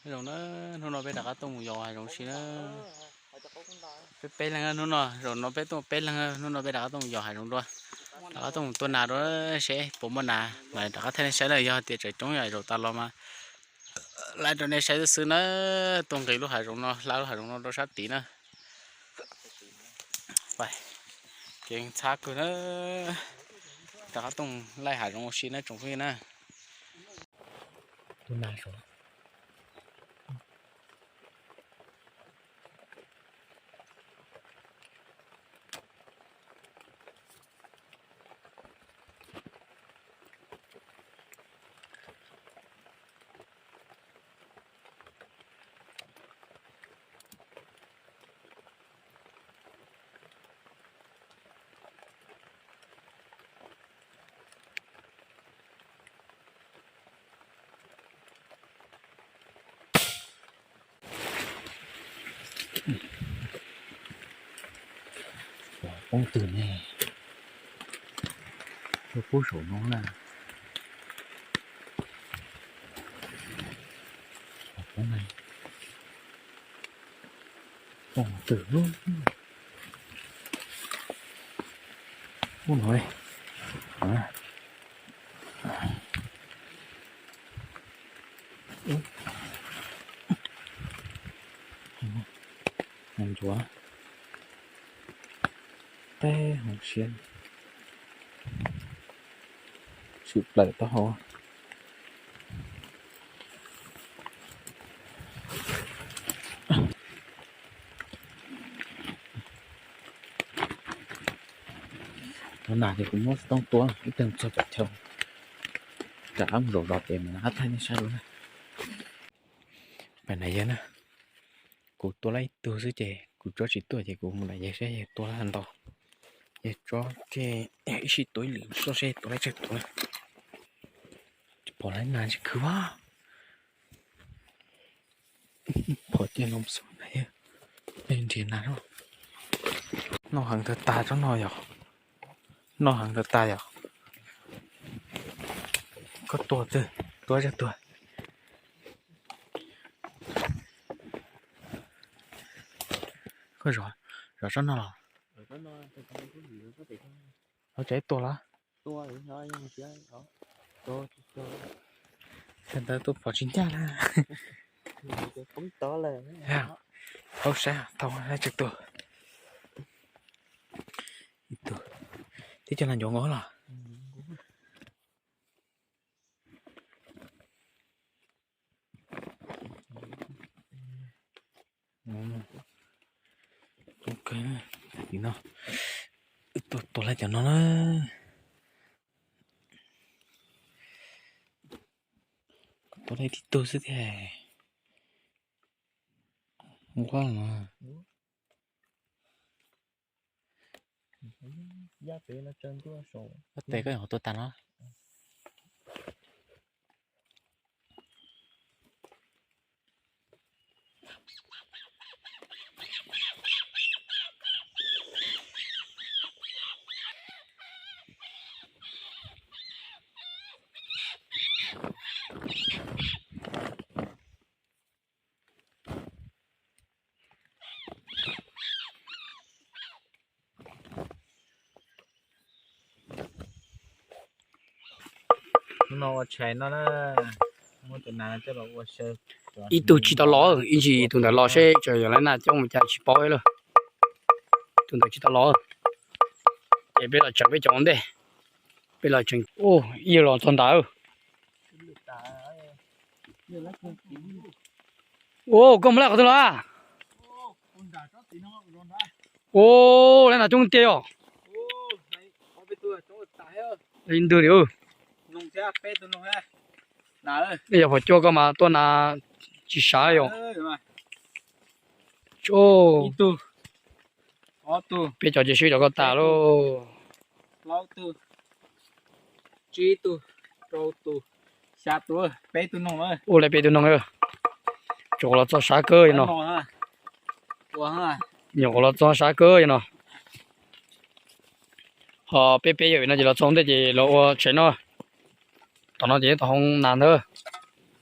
Zoo na, hnub no peb rov qab tuaj mus yos hav zoov si na. Peb peb leeg hnub no, zaum no peb tuaj peb leeg, hnub no peb rov qab tuaj mus yos hav zoov dua. Rov qab tuaj mus tua nas dua seb puas muaj nas mas rov qab thaij nej saib na. Yog tias tseem coob yom, zaum tas los mas lawv rau nej saib xwb xwb na. Tuaj nqis lub hav zoov no, hla lub hav zoov no rau sab tid na. Kev ntxhab kawg na. Rov qab tuaj laij hav zoov ua si na tsoom phooj ywg na. Poob twg ne? Tuaj pub saum no na. Poob twg lub. Ub no. Ntsuav teb hauv siab, tshwm plaws taub hau. Tus nas ces kuv muab xov tooj tua ib teg txog pem chaw, rov qab mus zaum zov pem mas rov qab thaij nej saib dua na. Pem nas yawg na, kuv tua lawm ib tug xwb ces kuv tsob tsis tuaj ces kuv mus nas yawg saib yawg tua lawm ntau. Yawg tsob ces ib sij tua ib lwm xwb seb tua lawm tsawg tus na. Pom lawm nas tsis khwv as. Phom cia no xwb na, nrhiav nas no. Noj heev tag tag tsob no yog, noj heev tag tag yog. Koj tua twg, tua tsawg tuag? Koj zov, zov tsob no los? Los tsev tua los? Ntawd tua phom tsis ncaj na. Paub saib tau tsawg tuag. Ib tug, tib cov nas ncuav nkaus los. Tim no, tua lawm cov no na. Tua lawm tib tug xwb thiab. Nquab no. Tes koj tua tas no. Hnub no ua tshais no na, muab tus nas coj los ua xyaw. Ib tug tsis tau los, ib ntsis tus ntawd los seb tsam yog lawv nas coj mus cas tsis paub lawm. Tus ntawd tsis tau los, ces peb los tseem peb cov ua ntej, peb los tseem. Ua ib yawg los txog nrad. Ua koj mus lawm qhov twg los? Ua lawv nas coob tiag yom. Ntwg li. Nej yog phom cua koj mas tuaj nas tsis sav yom. Peb cov ces swb cov koj tas lauj. Ua lawv peb tug noog, tsuas los txog sav kawg no. Nyuam qhuav los txog sav kawg no. Ho peb peb yawm no ces los txog ntej ces los ua tshais no. Tom no ces yog tom hoob nas ntawd.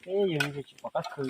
Tsis pom qab khwv.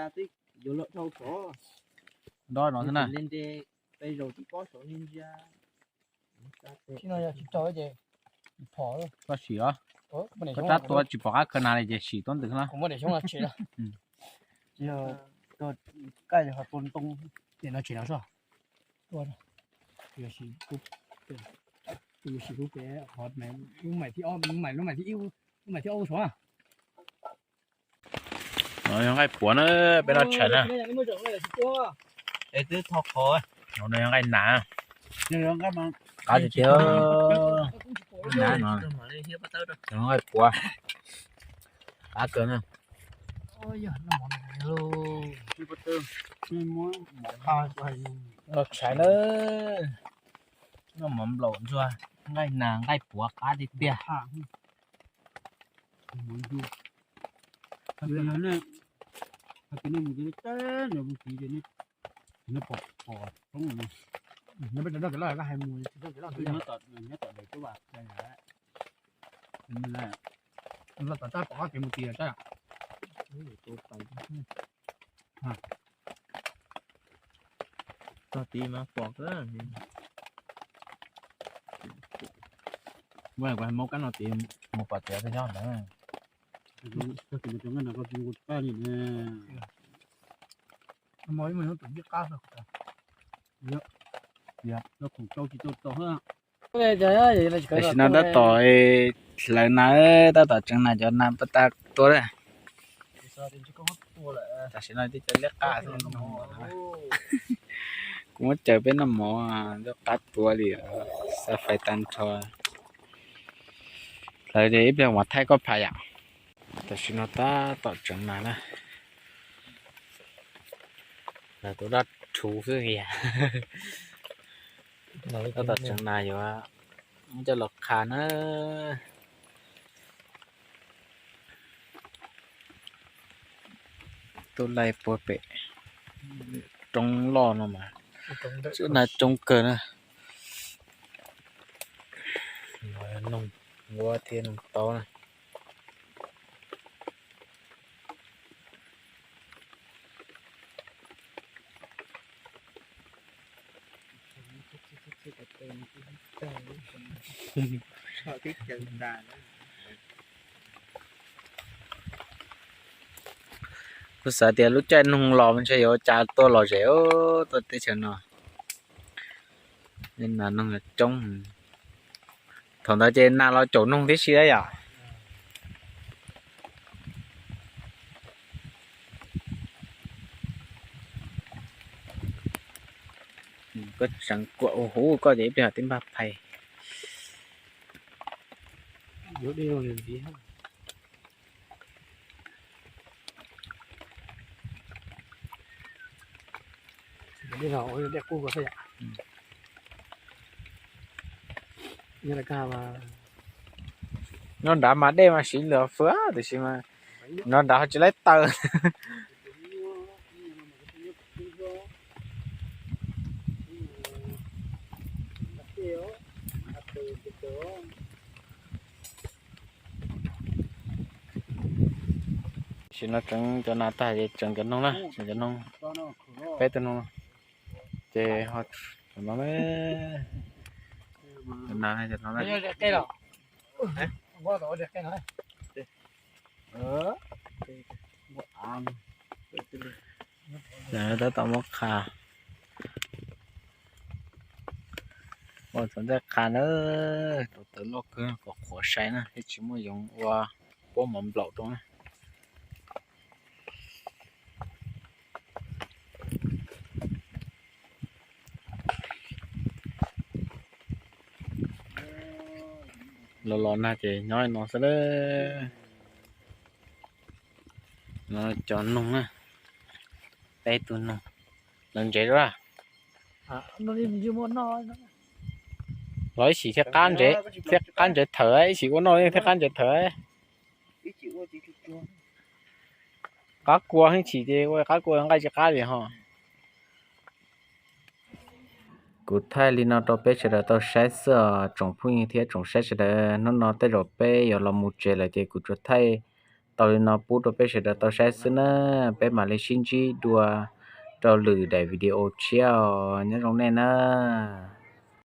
ntsa twb yuav luag dhau saud. Nto no xwb na. Li nte, peb zaug twb pob saud li ntsia. Tsis no yog tsis rau ces phom. Koj sim os. Koj tab tua tsis pom qab khaws nas li ces sim tuab ntwg na. Kuv muaj daim xyoob no tsev lawm. Yog kaj ho tua ntoo. Daim no tsev no soj. Tua, yog sim kuv, yog sim kuv pem qhov lub maim thib ob, lub maim thib ib, lub maim thib ob ua suav. Yog nqaij puav na, peb noj tshais na. Es twb tho qhov no yog nqaij nas, qab tiag tiag. Yog nqaij puav, qab kawg na. Noj tshais na, noj mov nplaum ntsuag, nqaij nas nqaij puav qab tiag tiag. Los tom tab tom kev mus tim tab. Tog tid mas pom. Kuv hais mus kab no tid mus pom tias nyob ntawd. Tam sim no tab tom hlawv nas, tab tom tseev nas, cov nas pab tag tua lawm. Tam sim no tib co liab qab. Kuv muab caws peb noj mov, lub qab tuav li, xav fais tag nrho. Hlawv ces ib pliag mam thaij koj phais yom. Tam sim no tab tom tseev nas na. Lawv tus dab rhuv xwb kiag. Tab tom tseev nas yuav muab coj los qha na. Tuaj laij puag pem roob loj no mas, nas coob kawg na. Noog huab thiab noog taub na. Kuv xav tias lub caij noog los mas ntshe yuav ua cas tuaj lom zem tuaj teb chaws no. Nas noog coob. Thaum ntawd ces nas los caum noog tib si yom. Koj tseev kuam ua huv koj ces ib pliag tib npaj phais. Nyob nrad mas dej mas siv lws fwv tiam sis mas nyob nrad ho tsis laib taws. Ces no tseem cov nas tag ces tseem cov noog na, tseem cov noog, peb tug noog. Ces ho, cov no, cov nas, cov no, lawv tab tom muab qha. Ua txog ntej qha na, tus tawv loj kawg kom qhuav sai na, thiaj tsis muaj yoov ua puab mov nplaum rau na. Los los nag ces nyob li no xwb lawm. No cov noog na, peb tug noog, lawv ntsev dua. Los ib sim thiaj qab ntsev, thiaj qab ntsev thawm, ib sim ua noj thiaj qab ntsev thawm. Qab kua heev chim ces ua qab kua nqaij tsis qab li ho. Kuv thaij li no rau peb sawv daws tau saib xwb os tsoom phooj ywg thiab tsoom saib sawv daws. Hnub no tej zaum peb yuav los mus tsev lawm ces kuv tsuas thaij tau li no pub rau peb sawv daws tau saib xwb na. Peb mam li sib ntsib dua rau lwm daim video tshiab os, nyob zoo nej na.